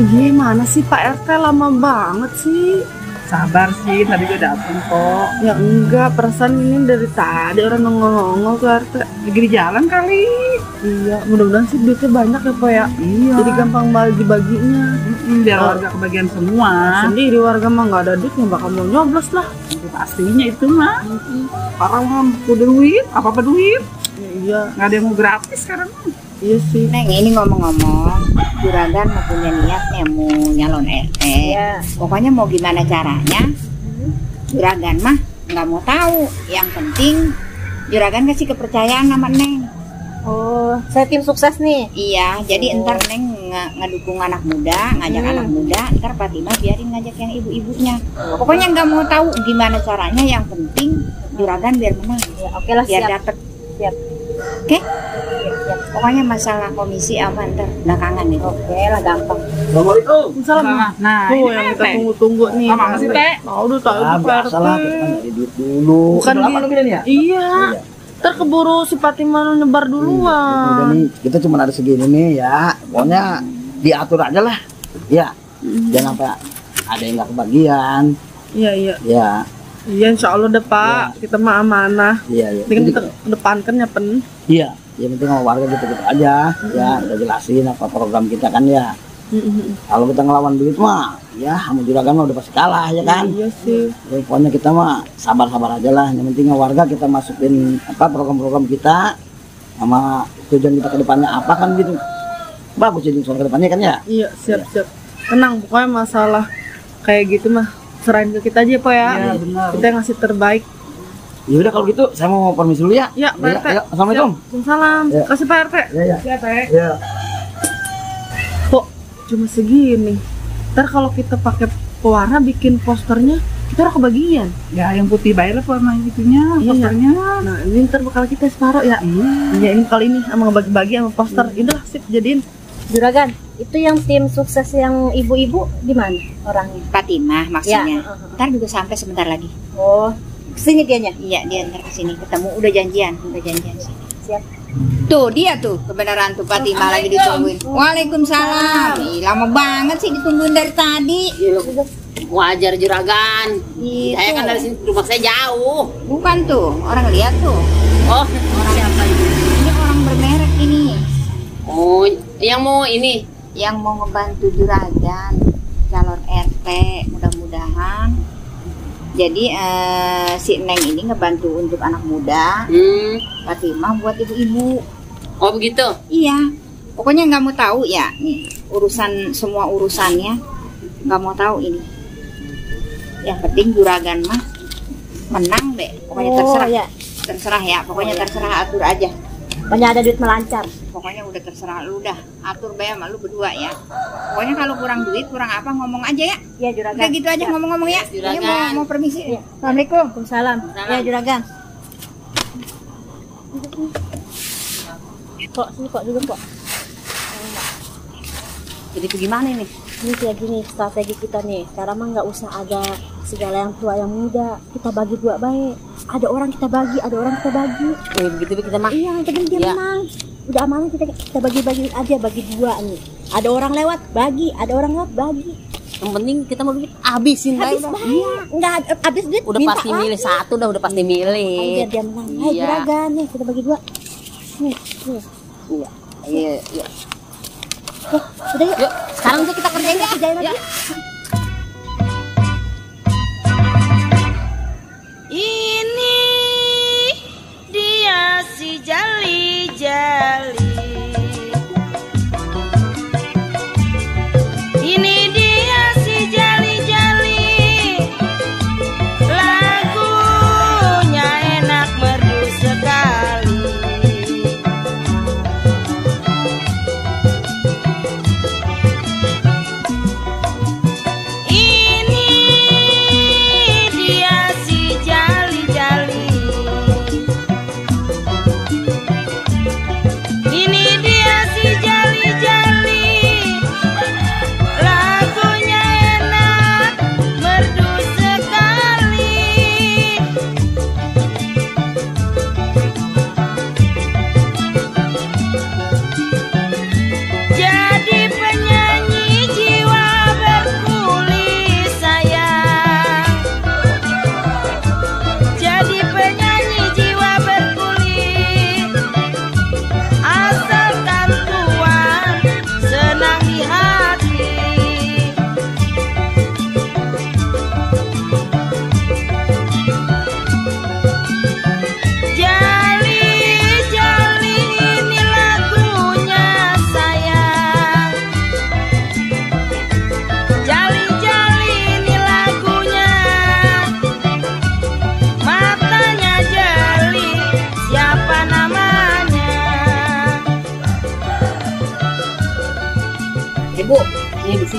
Gimana sih Pak RT, lama banget sih? Sabar sih, tadi gue dateng kok. Ya enggak, perasaan ini dari tadi orang nongol-nongol tuh RT. Lagi di jalan kali. Iya, mudah-mudahan sih duitnya banyak ya Pak ya. Iya. Jadi gampang bagi-baginya. Biar warga kebagian semua. Sendiri warga mah nggak ada duit, nggak bakal mau nyoblos lah. Itu pastinya itu mah. Parah mah, udah duit, apa duit? Iya, Nggak ada yang mau gratis sekarang. iya sih. Neng, ini ngomong-ngomong, Juragan mau punya niat nih mau nyalon RT. Ya. Pokoknya mau gimana caranya, Juragan mah nggak mau tahu. Yang penting Juragan kasih kepercayaan sama Neng. Oh, saya tim sukses nih. Iya, jadi ntar Neng ngedukung anak muda, ngajak anak muda. Ntar Fatimah biarin ngajak yang ibu-ibunya. Pokoknya nggak mau tahu gimana caranya. Yang penting Juragan biar menang, Ya, oke lah, biar siap. dapet. Siap. Oke? Pokoknya masalah komisi apa ntar belakangan nih. Oke lah, gampang. Assalamualaikum. Salam. Nah, Tuh ini yang kita Teh. tunggu-tunggu nih. Apa sih, Teh? Tahu udah tahu tuh Pak biasa RT. lah, kita kan nyari duit dulu. Bukan Udah lama gitu. nungguin ya? Iya. Ntar keburu si Fatimah nyebar Udah duluan. nih, kita cuma ada segini nih ya. Pokoknya diatur aja lah. Ya, jangan sampai ada yang nggak kebagian. Iya, iya. Ya, Iya, insya Allah deh Pak. Kita mah amanah. iya, iya. Ini kan Jadi- kita kedepankan ya pen. Iya, yang penting sama warga gitu-gitu aja. Ya, udah jelasin apa program kita kan ya. Kalau kita ngelawan duit mah, ya sama juragan mah udah pasti kalah ya kan. Iya sih. Ya, pokoknya kita mah sabar-sabar aja lah. Yang penting warga kita masukin apa program-program kita sama tujuan kita ke depannya apa kan gitu. Bagus jadi soal ke depannya kan ya. Iya, siap-siap. Tenang, pokoknya masalah kayak gitu mah serahin ke kita aja Pak ya. Iya, benar. Kita yang ngasih terbaik. Ya udah kalau gitu saya mau permisi dulu ya. Ya, Pak RT. Ya, Assalamualaikum. Waalaikumsalam. Ya. Kasih Pak RT. Ya, ya. Ya, Teh. Ya. Kok cuma segini? Ntar kalau kita pakai pewarna bikin posternya, kita udah kebagian. Ya, yang putih bayar warna itunya, Iya. posternya. Nah, ini ntar bakal kita separuh ya. Iya, ini kali ini sama ngebagi-bagi sama poster. Udah sip, jadiin. Juragan, itu yang tim sukses yang ibu-ibu di mana orangnya? Fatimah maksudnya. Ya. Ntar juga sampai sebentar lagi. Oh, kesini dianya. Iya, dia ntar kesini ketemu. Udah janjian sih. Siap. Tuh dia tuh kebenaran tuh Fatimah lagi ditungguin. Waalaikumsalam. Ih, lama banget sih ditungguin dari tadi. Wajar juragan. Itu. Saya kan dari sini rumah saya jauh. Bukan tuh, orang lihat tuh. Oh, siapa itu? Ini orang bermerek ini Oh, yang mau ini. yang mau ngebantu juragan calon RT mudah-mudahan. Jadi si Neng ini ngebantu untuk anak muda, Fatimah buat ibu-ibu. Oh begitu. Iya, pokoknya nggak mau tahu ya nih semua urusannya nggak mau tahu ini. Yang penting juragan mah menang deh. Pokoknya terserah, ya. terserah ya. Pokoknya terserah atur aja. Pokoknya ada duit melancar. Pokoknya udah terserah lu dah atur bayar sama lu berdua ya. Pokoknya kalau kurang duit kurang apa ngomong aja ya. Iya, juragan. Udah gitu aja ngomong-ngomong ya. Juragan. Ini mau permisi. Iya. Assalamualaikum. Waalaikumsalam. Ya, juragan. Kok sini kok dulu kok. Jadi bagaimana ini? Ini kayak gini strategi kita nih. Sekarang mah nggak usah ada segala yang tua yang muda. Kita bagi dua baik. Ada orang kita bagi, ada orang kita bagi. Begitu kita mah. Iya, yang penting dia Iya. menang. Udah aman kita bagi-bagi aja, bagi dua nih. Ada orang lewat, bagi. Ada orang lewat, bagi. Yang penting kita mau duit habisin baik. Habis bahaya. Enggak habis duit. Udah minta pasti lagi. milih satu, udah pasti Biar milih. dia menang. Hai, Iya. juragan nih, kita bagi dua. Nih, nih. Iya. Iya, iya. Udah yuk. Yuk, sekarang tuh kita kerjain ya. Kerjain lagi. Ini dia si jali-jali. Ini dia si jali-jali. Lagunya enak merdu sekali.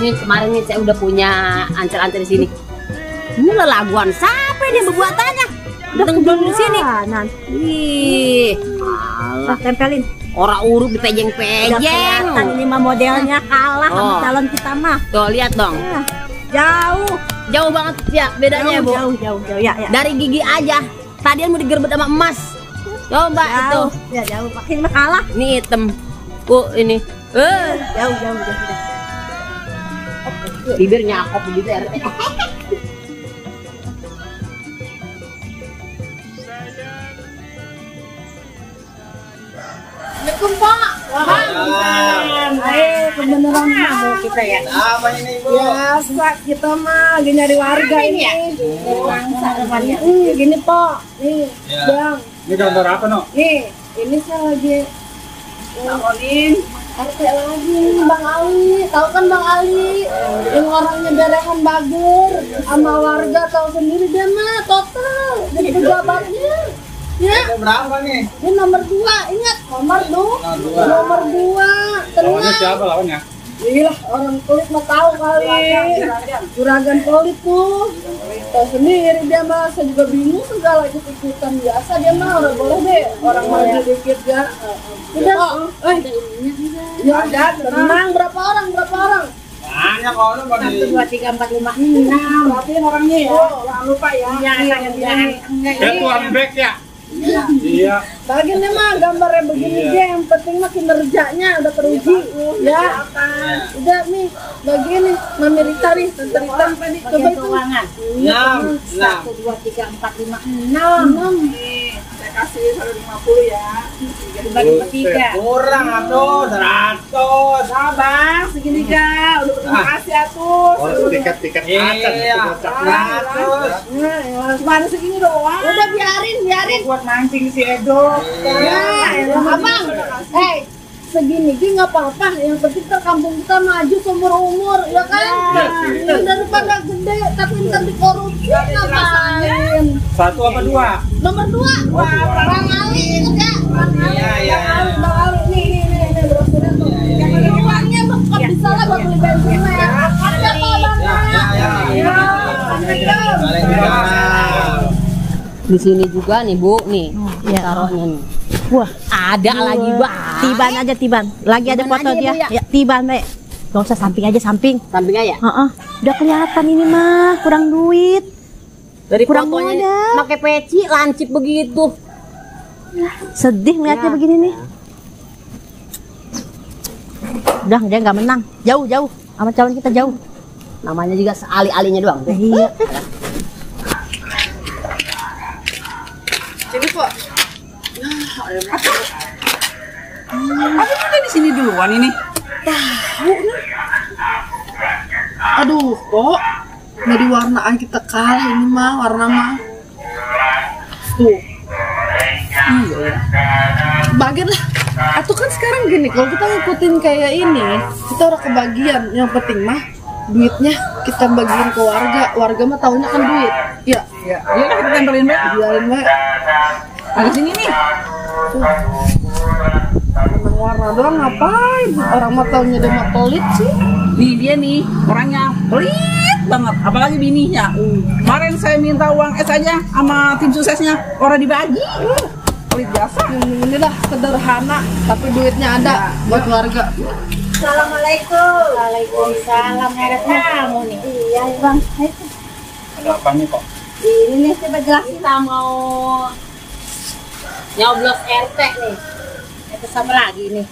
ini kemarin nih saya udah punya ancer-ancer di sini. Ini laguan siapa dia pembuatannya? Datang dulu di sini. Ih, Nah, tempelin. orang urut Udah dipejeng-pejeng. kelihatan ini mah modelnya kalah sama Oh. calon kita mah. Tuh lihat dong. Nah, jauh. Jauh banget ya bedanya ya, Bu. Jauh. Ya. Dari gigi aja. Tadian mau digerbet sama emas. Coba itu. Jauh. Ya jauh. Makin mah kalah. Ini hitam. Ini. Jauh. Bibir nyakop begitu ya. Assalamualaikum Pak. Kebeneran mau kita ya. Apa ini Ibu? Biasa kita mah lagi nyari warga ini. Gini Pak. Nih, Bang. Ini gambar apa no? Nih, ini saya lagi ngomongin RT lagi Bang Ali. Tahu kan Bang Ali? Yang orangnya berehan bager sama warga, tahu sendiri dia mah total jadi pejabatnya. Ya, Berapa nih? ini nomor 2, ingat nomor 2. Nomor 2. Lawannya Tenang. siapa lawannya? Iyalah, orang kulit mah tahu kali. Juragan kulit tuh. Tahu sendiri dia mah, saya juga bingung segala ikut-ikutan biasa dia mah udah boleh deh. Orang maju dikit ya. Udah. Ya, tenang, berapa orang? Banyak orang pada 1, 2, 3, 4, 5, 6. Berartiin orangnya ya. Jangan lupa ya. Ya tuan back ya? Iya. Bagiannya mah gambarnya begini Iya. dia, yang penting mah kinerjanya udah teruji ya. Udah nih, bagian nih, Mami Rita nih, Tante Rita tadi coba itu. 6. 2, 3, 4, 5, 6. Nih, saya kasih 150 ya. Dibagi per 3. Kurang atuh 100. Sabar, segini kak. Udah terima kasih atuh. Tiket Iya. 100. Nah, cuma ada segini doang. Udah biarin. Buat mancing si Edo. Ya, abang, segini sih nggak apa-apa. Yang penting ntar kampung kita maju seumur umur, ya kan? Ini daripada gede tapi ntar dikorupsi ngapain? 1 apa 2? Nomor 2, Bang Ali inget ya? Bang Ali, Iya. Bang Ali, nih brosurnya tuh. Yang ada uangnya bekap bisa lah buat beli bensin lah ya. Ada kok Bang? Ya. Di sini juga nih, Bu, nih. Taruhnya nih. Wah, Ada lagi, Bang. Tiban aja tiban. Lagi ada Tiban foto aja, dia. Bu, ya? Ya, tiban, Mbak. Gak usah samping aja samping. Samping aja. Heeh. Udah kelihatan ini mah kurang duit. Dari Kurang fotonya modal. pakai peci lancip begitu. Sedih ngeliatnya begini nih. Udah dia nggak menang. Jauh sama calon kita jauh. Namanya juga seali-alinya doang. Iya. Sini kok. Apa udah di sini duluan ini? Aduh, kok dari warnaan kita kalah ini mah, warna mah. Tuh. Iya ya. Bagian lah. Atau kan sekarang gini, kalau kita ngikutin kayak ini, kita udah kebagian. Yang penting mah duitnya kita bagiin ke warga. Warga mah taunya kan duit. Ya, Iya lah kita tempelin Mbak. biarin mbak. Ada sini nih. Menang warna doang ngapain? Orang mah taunya dia mah pelit sih. Nih dia nih orangnya pelit banget, apalagi bininya. Kemarin saya minta uang es aja sama tim suksesnya, orang dibagi. Pelit biasa. Ini lah sederhana, tapi duitnya ada buat warga. Assalamualaikum. Waalaikumsalam. Ada kamu nih. Iya bang. Ada apa nih kok? Ini nih coba jelasin. Kita mau nyoblos RT nih. Itu sama lagi nih.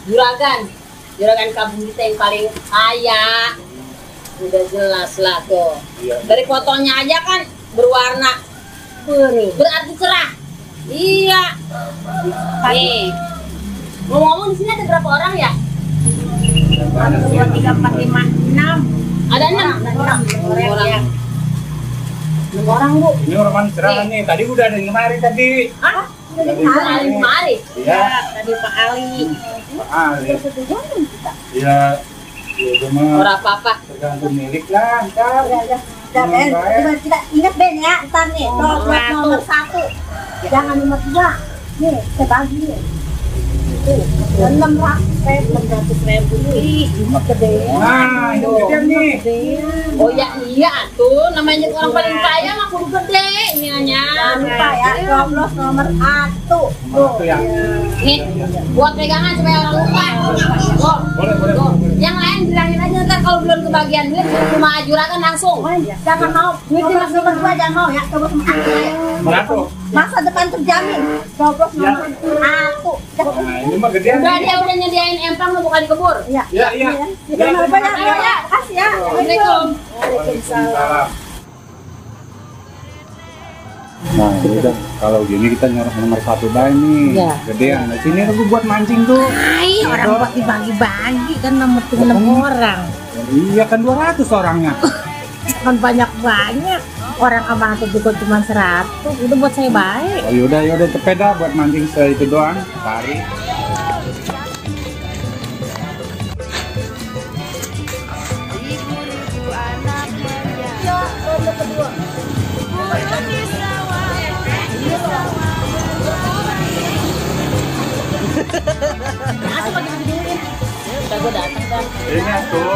Juragan kampung kita yang paling kaya. Udah jelas lah tuh. Dari fotonya aja kan berwarna biru. Berarti cerah. Iya. Nih. Ngomong-ngomong di sini ada berapa orang ya? 1, 2, 3, 4, 5, 6. Ada 6 orang. 6 orang, Bu. Ini orang cerah nih. Tadi udah ada yang kemarin tadi. Hah? Kemarin. Iya. Tadi Pak Ali. Pak Ali. Iya. Ya cuma Orang apa-apa. tergantung milik lah. Ntar. Dan kita ingat Ben ya, ntar nih nomor 1. Jangan nomor 2. Nih, saya bagi nih. 600.000. Ih, cuma gedean. Nah, ini gedean nih. Oh ya iya tuh, namanya orang paling kaya mah kudu gede iniannya. Jangan lupa ya, coblos nomor 1. Itu ya. Nih, buat pegangan supaya orang lupa. Tuh, Boleh, boleh, tuh. boleh. Yang lain bilangin aja ntar kalau belum kebagian duit cuma juragan langsung. Jangan mau, coblos nomor 2 jangan mau ya, coblos nomor 1. Berapa? Masa depan terjamin. Coblos nomor 1. Nah, ini mah gedean. Udah nih. dia udah nyediain empang lu bukan dikebur. Iya. Ya, iya. Jangan lupa ya, ya. Kasih ya. Assalamualaikum. Waalaikumsalam. Nah, udah kalau gini kita nyuruh nomor 1 bae nih. Iya. Gedean. Nah, sini aku buat mancing tuh. Hai, orang buat dibagi-bagi kan nomor 6 orang. Iya kan 200 orangnya. Kan banyak-banyak. Orang abang tuh juga cuma 100. Udah buat saya baik. Oh yaudah sepeda buat mancing itu doang. Tarik. Udah gue datang kan. Ini tuh.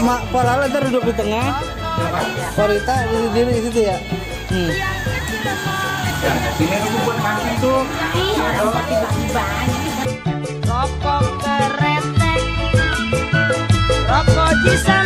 Mak Polala ntar duduk di tengah. Korita di situ ya. Sini aku buat mancing tuh. Rokok keretek, rokok jisan